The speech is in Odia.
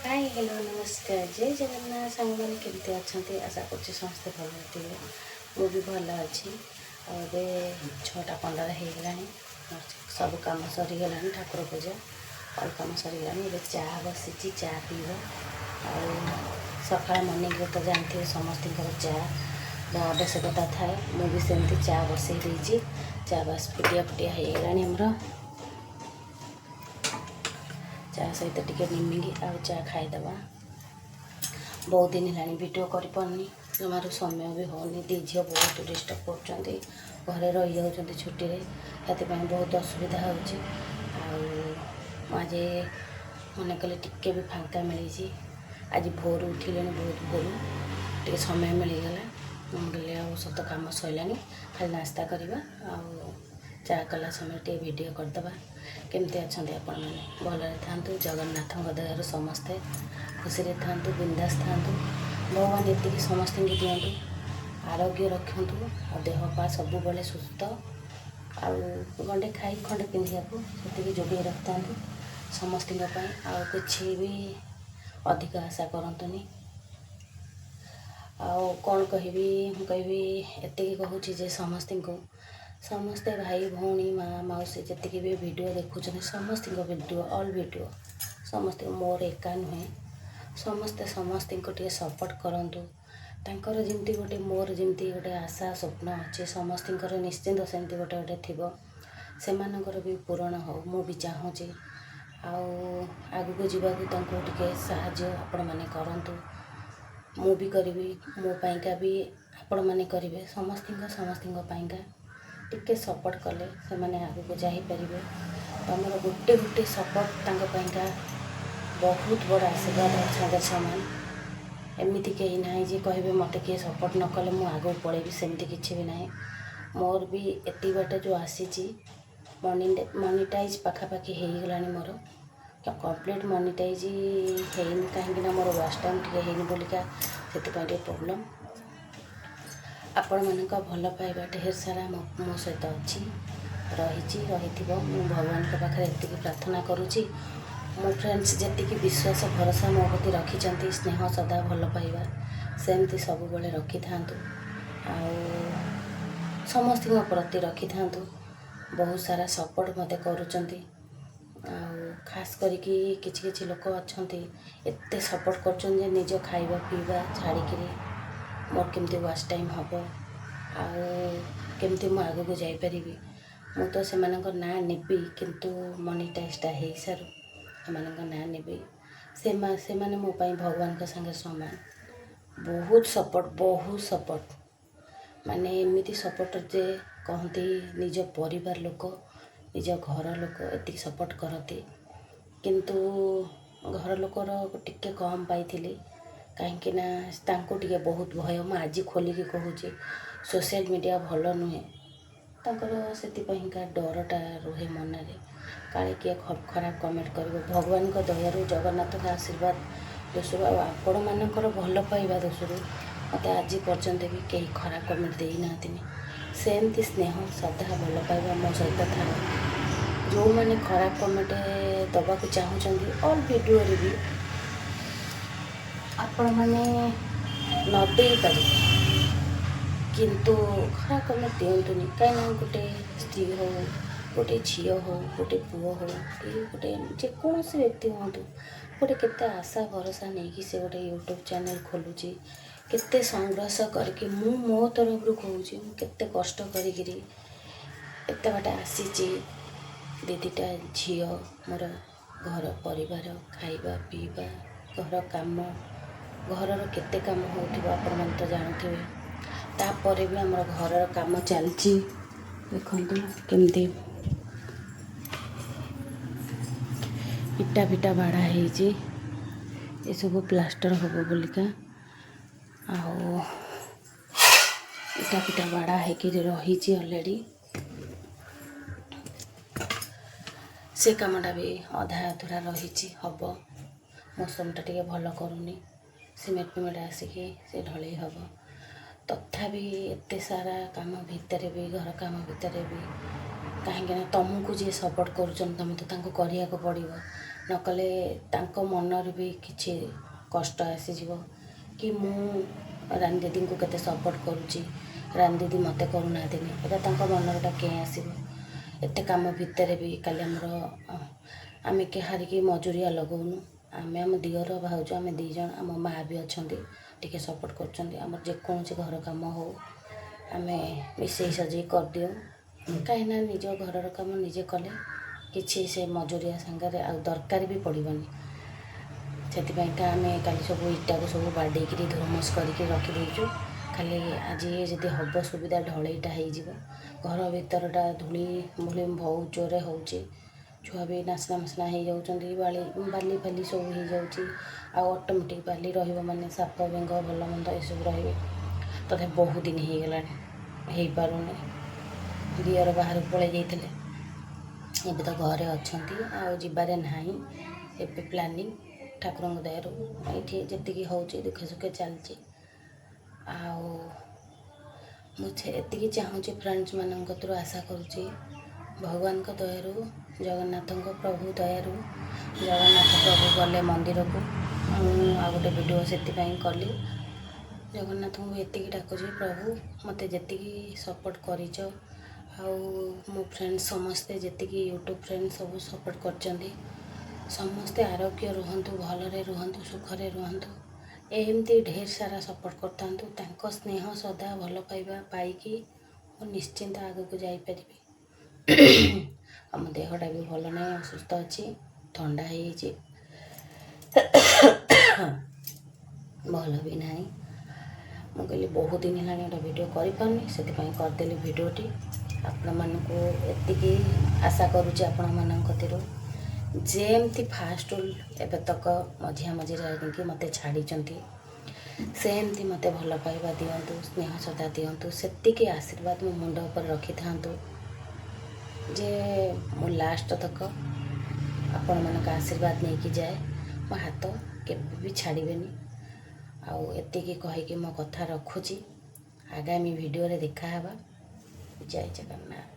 ହାଇ, ହ୍ୟାଲୋ, ନମସ୍କାର, ଜୟ ଜଗନ୍ନାଥ। ସାଙ୍ଗମାନେ, କେମିତି ଅଛନ୍ତି? ଆଶା କରୁଛି ସମସ୍ତେ ଭଲରେ ଥିବେ। ମୁଁ ବି ଭଲ ଅଛି। ଆଉ ଏବେ 6:15 ହେଇଗଲାଣି। ମୋର ସବୁ କାମ ସରିଗଲାଣି, ଠାକୁର ପୂଜା ଅଲ୍ କାମ ସରିଗଲାଣି। ଏବେ ଚା ବସିଛି, ଚା ପିଇବା। ଆଉ ସକାଳ ମର୍ଣ୍ଣିଂରେ ତ ଜାଣିଥିବେ ସମସ୍ତଙ୍କର ଚା ର ଆବଶ୍ୟକତା ଥାଏ। ମୁଁ ବି ସେମିତି ଚା ବସେଇ ଦେଇଛି। ଚା ବାସ୍ ଫୁଟିଆ ଫୁଟିଆ ହେଇଗଲାଣି ଆମର। ଚା ସହିତ ଟିକେ ନିମିକି ଆଉ ଚା ଖାଇଦେବା। ବହୁତ ଦିନ ହେଲାଣି ଭିଡ଼ିଓ କରିପାରୁନି, ଜମାରୁ ସମୟ ବି ହେଉନି। ଦୁଇ ଝିଅ ବହୁତ ଡିଷ୍ଟର୍ବ କରୁଛନ୍ତି, ଘରେ ରହିଯାଉଛନ୍ତି ଛୁଟିରେ, ସେଥିପାଇଁ ବହୁତ ଅସୁବିଧା ହେଉଛି। ଆଉ ମୁଁ ଆଜି ମନେ କଲି ଟିକେ ବି ଫାଙ୍କା ମିଳିଛି। ଆଜି ଭୋରୁ ଉଠିଲେଣି, ବହୁତ ଭୋରୁ ଟିକେ ସମୟ ମିଳିଗଲା। ମୁଁ କହିଲି ଆଉ ସବୁ କାମ ସରିଲାଣି, ଖାଲି ନାସ୍ତା କରିବା ଆଉ ଚା କଲା ସମୟରେ ଟିକେ ଭିଡ଼ିଓ କରିଦେବା। କେମିତି ଅଛନ୍ତି ଆପଣମାନେ? ଭଲରେ ଥାଆନ୍ତୁ, ଜଗନ୍ନାଥଙ୍କ ଦୟାରୁ ସମସ୍ତେ ଖୁସିରେ ଥାଆନ୍ତୁ, ବିନ୍ଦାସ ଥାଆନ୍ତୁ। ଭଗବାନ ଏତିକି ସମସ୍ତଙ୍କୁ ଦିଅନ୍ତୁ, ଆରୋଗ୍ୟ ରଖନ୍ତୁ ଆଉ ଦେହ ପା ସବୁବେଳେ ସୁସ୍ଥ ଆଉ ଗଣ୍ଡେ ଖାଇ ଖଣ୍ଡେ ପିନ୍ଧିବାକୁ ସେତିକି ଯୋଗେଇ ରଖିଥାନ୍ତୁ ସମସ୍ତଙ୍କ ପାଇଁ। ଆଉ କିଛି ବି ଅଧିକ ଆଶା କରନ୍ତୁନି। ଆଉ କ'ଣ କହିବି? ମୁଁ କହିବି ଏତିକି କହୁଛି ଯେ ସମସ୍ତଙ୍କୁ, ସମସ୍ତେ ଭାଇ ଭଉଣୀ, ମା ମାଉସୀ, ଯେତିକି ବି ଭିଡ଼ିଓ ଦେଖୁଛନ୍ତି, ସମସ୍ତଙ୍କ ଭିଡ଼ିଓ, ଅଲ୍ ଭିଡ଼ିଓ ସମସ୍ତେ, ମୋର ଏକା ନୁହେଁ, ସମସ୍ତେ ସମସ୍ତଙ୍କୁ ଟିକେ ସପୋର୍ଟ କରନ୍ତୁ। ତାଙ୍କର ଯେମିତି ଗୋଟେ, ମୋର ଯେମିତି ଗୋଟେ ଆଶା ସ୍ୱପ୍ନ ଅଛି, ସମସ୍ତଙ୍କର ନିଶ୍ଚିନ୍ତ ସେମିତି ଗୋଟେ ଗୋଟେ ଥିବ। ସେମାନଙ୍କର ବି ପୂରଣ ହେଉ ମୁଁ ବି ଚାହୁଁଛି। ଆଉ ଆଗକୁ ଯିବାକୁ ତାଙ୍କୁ ଟିକେ ସାହାଯ୍ୟ ଆପଣମାନେ କରନ୍ତୁ। ମୁଁ ବି କରିବି, ମୋ ପାଇଁକା ବି ଆପଣମାନେ କରିବେ। ସମସ୍ତଙ୍କ ସମସ୍ତଙ୍କ ପାଇଁକା ଟିକେ ସପୋର୍ଟ କଲେ ସେମାନେ ଆଗକୁ ଯାଇପାରିବେ। ତମର ଗୋଟେ ଗୋଟେ ସପୋର୍ଟ ତାଙ୍କ ପାଇଁକା ବହୁତ ବଡ଼ ଆଶୀର୍ବାଦ ସାଙ୍ଗରେ ସମାନ। ଏମିତି କେହି ନାହିଁ ଯେ କହିବେ ମୋତେ କିଏ ସପୋର୍ଟ ନ କଲେ ମୁଁ ଆଗକୁ ପଳେଇବି, ସେମିତି କିଛି ବି ନାହିଁ। ମୋର ବି ଏତିକି ବାଟ ଯେଉଁ ଆସିଛି, ମନିଟାଇଜ୍ ପାଖାପାଖି ହେଇଗଲାଣି ମୋର। କମ୍ପ୍ଲିଟ୍ ମନିଟାଇଜ୍ ହେଇନି, କାହିଁକିନା ମୋର ୱାଚ୍ ଟାଇମ୍ ଟିକେ ହେଇନି ବୋଲିକା ସେଥିପାଇଁ ଟିକେ ପ୍ରୋବ୍ଲେମ୍। ଆପଣମାନଙ୍କ ଭଲ ପାଇବା ଢେର ସାରା ମୋ ମୋ ସହିତ ଅଛି, ରହିଛି, ରହିଥିବ। ମୁଁ ଭଗବାନଙ୍କ ପାଖରେ ଏତିକି ପ୍ରାର୍ଥନା କରୁଛି। ମୋ ଫ୍ରେଣ୍ଡସ୍ ଯେତିକି ବିଶ୍ୱାସ ଭରସା ମୋ ପ୍ରତି ରଖିଛନ୍ତି, ସ୍ନେହ ସଦା ଭଲ ପାଇବା ସେମିତି ସବୁବେଳେ ରଖିଥାନ୍ତୁ ଆଉ ସମସ୍ତଙ୍କ ପ୍ରତି ରଖିଥାନ୍ତୁ। ବହୁତ ସାରା ସପୋର୍ଟ ମୋତେ କରୁଛନ୍ତି। ଆଉ ଖାସ୍ କରିକି କିଛି କିଛି ଲୋକ ଅଛନ୍ତି, ଏତେ ସପୋର୍ଟ କରୁଛନ୍ତି ଯେ ନିଜ ଖାଇବା ପିଇବା ଛାଡ଼ିକିରି ମୋର କେମିତି ୱାଚ୍ ଟାଇମ୍ ହେବ ଆଉ କେମିତି ମୁଁ ଆଗକୁ ଯାଇପାରିବି। ମୁଁ ତ ସେମାନଙ୍କ ନାଁ ନେବି, କିନ୍ତୁ ମନିଟାଇଜ୍ଟା ହେଇସାରୁ ସେମାନଙ୍କ ନାଁ ନେବି। ସେମାନେ ମୋ ପାଇଁ ଭଗବାନଙ୍କ ସାଙ୍ଗେ ସମାନ। ବହୁତ ସପୋର୍ଟ, ବହୁତ ସପୋର୍ଟ, ମାନେ ଏମିତି ସପୋର୍ଟ ଯେ କହନ୍ତି ନିଜ ପରିବାର ଲୋକ, ନିଜ ଘର ଲୋକ ଏତିକି ସପୋର୍ଟ କରନ୍ତି। କିନ୍ତୁ ଘର ଲୋକର ଟିକେ କମ୍ ପାଇଥିଲି, କାହିଁକି ନା ତାଙ୍କୁ ଟିକେ ବହୁତ ଭୟ। ମୁଁ ଆଜି ଖୋଲିକି କହୁଛି, ସୋସିଆଲ ମିଡ଼ିଆ ଭଲ ନୁହେଁ। ତାଙ୍କର ସେଥିପାଇଁକା ଡରଟା ରୁହେ ମନରେ, କାଳେ କିଏ ଖରାପ କମେଣ୍ଟ କରିବ। ଭଗବାନଙ୍କ ଦୟାରୁ, ଜଗନ୍ନାଥଙ୍କ ଆଶୀର୍ବାଦ ଦୋଷରୁ ଆଉ ଆପଣମାନଙ୍କର ଭଲ ପାଇବା ଦୋଷରୁ ମୋତେ ଆଜି ପର୍ଯ୍ୟନ୍ତ ବି କେହି ଖରାପ କମେଣ୍ଟ ଦେଇନାହାନ୍ତିନି। ସେମିତି ସ୍ନେହ ଶ୍ରଦ୍ଧା ଭଲ ପାଇବା ମୋ ସହିତ ଥାଏ। ଯେଉଁମାନେ ଖରାପ କମେଣ୍ଟ ଦେବାକୁ ଚାହୁଁଛନ୍ତି ଅଲ୍ ଭିଡ଼ିଓରେ ବି, ଆପଣମାନେ ନ ଦେଇପାରିବେ, କିନ୍ତୁ ଖରାପ କମେଣ୍ଟ ଦିଅନ୍ତୁନି। କାହିଁକିନା ଗୋଟେ ସ୍ତ୍ରୀ ହଉ, ଗୋଟେ ଝିଅ ହଉ, ଗୋଟେ ପୁଅ ହଉ କି ଗୋଟେ ଯେକୌଣସି ବ୍ୟକ୍ତି ହୁଅନ୍ତୁ, ଗୋଟେ କେତେ ଆଶା ଭରସା ନେଇକି ସେ ଗୋଟେ ୟୁଟ୍ୟୁବ୍ ଚ୍ୟାନେଲ୍ ଖୋଲୁଛି, କେତେ ସଂଘର୍ଷ କରିକି। ମୁଁ ମୋ ତରଫରୁ କହୁଛି, ମୁଁ କେତେ କଷ୍ଟ କରିକିରି ଏତେ ବାଟ ଆସିଛି। ଦୁଇ ଦୁଇଟା ଝିଅ ମୋର, ଘର ପରିବାର, ଖାଇବା ପିଇବା, ଘର କାମ, ଘରର କେତେ କାମ ହେଉଥିବ ଆପଣମାନେ ତ ଜାଣୁଥିବେ। ତାପରେ ବି ଆମର ଘରର କାମ ଚାଲିଛି। ଦେଖନ୍ତୁ କେମିତି ଇଟା ଫିଟା ବାଡ଼ା ହେଇଛି, ଏସବୁ ପ୍ଲାଷ୍ଟର ହେବ ବୋଲିକା। ଆଉ ଇଟା ଫିଟା ବାଡ଼ା ହେଇକିରି ରହିଛି ଅଲରେଡ଼ି। ସେ କାମଟା ବି ଅଧା ଅଧୁରା ରହିଛି, ହେବ। ମୌସମଟା ଟିକେ ଭଲ କରୁନି, ସିମେଣ୍ଟ ଫିମେଣ୍ଟ ଆସିକି ସେ ଢଳେଇ ହେବ। ତଥାପି ଏତେ ସାରା କାମ ଭିତରେ ବି, ଘର କାମ ଭିତରେ ବି, କାହିଁକିନା ତୁମକୁ ଯିଏ ସପୋର୍ଟ କରୁଛନ୍ତି, ତୁମେ ତ ତାଙ୍କୁ କରିବାକୁ ପଡ଼ିବ। ନ କଲେ ତାଙ୍କ ମନରେ ବି କିଛି କଷ୍ଟ ଆସିଯିବ କି ମୁଁ ରାନୀ ଦିଦିଙ୍କୁ କେତେ ସପୋର୍ଟ କରୁଛି, ରାନୀ ଦିଦି ମୋତେ କରୁନାହାନ୍ତିନି। ଏଇଟା ତାଙ୍କ ମନରେ ଗୋଟେ କେଁ ଆସିବ। ଏତେ କାମ ଭିତରେ ବି କାଲି ଆମର, ଆମେ କାହାରିକି ମଜୁରିଆ ଲଗାଉନୁ। ଆମେ ଆମ ଦିଅର ଭାଉଜ, ଆମେ 2 ଜଣ, ଆମ ମାଆ ବି ଅଛନ୍ତି, ଟିକେ ସପୋର୍ଟ କରୁଛନ୍ତି। ଆମର ଯେକୌଣସି ଘର କାମ ହଉ, ଆମେ ମିଶେଇ ସଜେଇ କରିଦିଉ। କାହିଁକିନା ନିଜ ଘରର କାମ ନିଜେ କଲେ କିଛି ସେ ମଜୁରିଆ ସାଙ୍ଗରେ ଆଉ ଦରକାର ବି ପଡ଼ିବନି। ସେଥିପାଇଁକା ଆମେ କାଲି ସବୁ ଇଟାକୁ ସବୁ ବାଡ଼େଇକିରି ଧୁରମସ କରିକି ରଖିଦେଇଛୁ। ଖାଲି ଆଜି ଯଦି ହେବ ସୁବିଧା, ଢଳେଇଟା ହେଇଯିବ। ଘର ଭିତରଟା ଧୂଳି ଧୂଳି ବହୁତ ଜୋରରେ ହେଉଛି। ଛୁଆ ବି ନାସନା ମସନା ହେଇଯାଉଛନ୍ତି, ବାଲି ବାଲି ଫାଲି ସବୁ ହେଇଯାଉଛି। ଆଉ ଅଟୋମେଟିକ୍ ବାଲି ରହିବ ମାନେ ସାପ, ବେଙ୍ଗ, ଭଲ ମନ୍ଦ ଏସବୁ ରହିବେ। ତଥାପି ବହୁତ ଦିନ ହେଇଗଲାଣି, ହେଇପାରୁନି। ଦିଅର ବାହାରକୁ ପଳେଇ ଯାଇଥିଲେ, ଏବେ ତ ଘରେ ଅଛନ୍ତି, ଆଉ ଯିବାରେ ନାହିଁ ଏବେ ପ୍ଲାନିଂ। ଠାକୁରଙ୍କ ଦୟାରୁ ଏଇଠି ଯେତିକି ହେଉଛି ଦୁଃଖେ ସୁଖେ ଚାଲିଛି। ଆଉ ମୁଁ ଏତିକି ଚାହୁଁଛି, ଫ୍ରେଣ୍ଡସ୍ମାନଙ୍କ କତିରୁ ଆଶା କରୁଛି, ଭଗବାନଙ୍କ ଦୟାରୁ, ଜଗନ୍ନାଥଙ୍କ ପ୍ରଭୁ ଦୟାରୁ, ଜଗନ୍ନାଥ ପ୍ରଭୁ ଗଲେ ମନ୍ଦିରକୁ, ମୁଁ ଆଉ ଗୋଟେ ଭିଡ଼ିଓ ସେଥିପାଇଁ କଲି। ଜଗନ୍ନାଥଙ୍କୁ ଏତିକି ଡାକୁଛି, ପ୍ରଭୁ, ମୋତେ ଯେତିକି ସପୋର୍ଟ କରିଛ ଆଉ ମୋ ଫ୍ରେଣ୍ଡ ସମସ୍ତେ, ଯେତିକି ୟୁଟ୍ୟୁବ୍ ଫ୍ରେଣ୍ଡ ସବୁ ସପୋର୍ଟ କରିଛନ୍ତି, ସମସ୍ତେ ଆରୋଗ୍ୟ ରୁହନ୍ତୁ, ଭଲରେ ରୁହନ୍ତୁ, ସୁଖରେ ରୁହନ୍ତୁ, ଏମିତି ଢେର ସାରା ସପୋର୍ଟ କରିଥାନ୍ତୁ। ତାଙ୍କ ସ୍ନେହ ସଦା ଭଲ ପାଇବା ପାଇକି ମୁଁ ନିଶ୍ଚିନ୍ତ ଆଗକୁ ଯାଇପାରିବି। ଆଉ ମୋ ଦେହଟା ବି ଭଲ ନାହିଁ, ଅସୁସ୍ଥ ଅଛି, ଥଣ୍ଡା ହେଇଯାଇଛି, ଭଲ ବି ନାହିଁ। ମୁଁ କହିଲି ବହୁତ ଦିନ ହେଲାଣି ଗୋଟେ ଭିଡ଼ିଓ କରିପାରୁନି, ସେଥିପାଇଁ କରିଦେଲି ଭିଡ଼ିଓଟି। ଆପଣମାନଙ୍କୁ ଏତିକି ଆଶା କରୁଛି ଆପଣମାନଙ୍କ କତିରୁ, ଯେମିତି ଫାଷ୍ଟ ଏବେ ତକ ମଝିଆ ମଝିରେ ଆଣିକି ମୋତେ ଛାଡ଼ିଛନ୍ତି, ସେମିତି ମୋତେ ଭଲ ପାଇବା ଦିଅନ୍ତୁ, ସ୍ନେହ ଶ୍ରଦ୍ଧା ଦିଅନ୍ତୁ, ସେତିକି ଆଶୀର୍ବାଦ ମୋ ମୁଣ୍ଡ ଉପରେ ରଖିଥାନ୍ତୁ ଯେ ମୁଁ ଲାଷ୍ଟ ତକ ଆପଣମାନଙ୍କ ଆଶୀର୍ବାଦ ନେଇକି ଯାଏ। ମୋ ହାତ କେବେ ବି ଛାଡ଼ିବେନି। ଆଉ ଏତିକି କହିକି ମୋ କଥା ରଖୁଛି। ଆଗାମୀ ଭିଡ଼ିଓରେ ଦେଖାହେବା। ଜୟ ଜଗନ୍ନାଥ।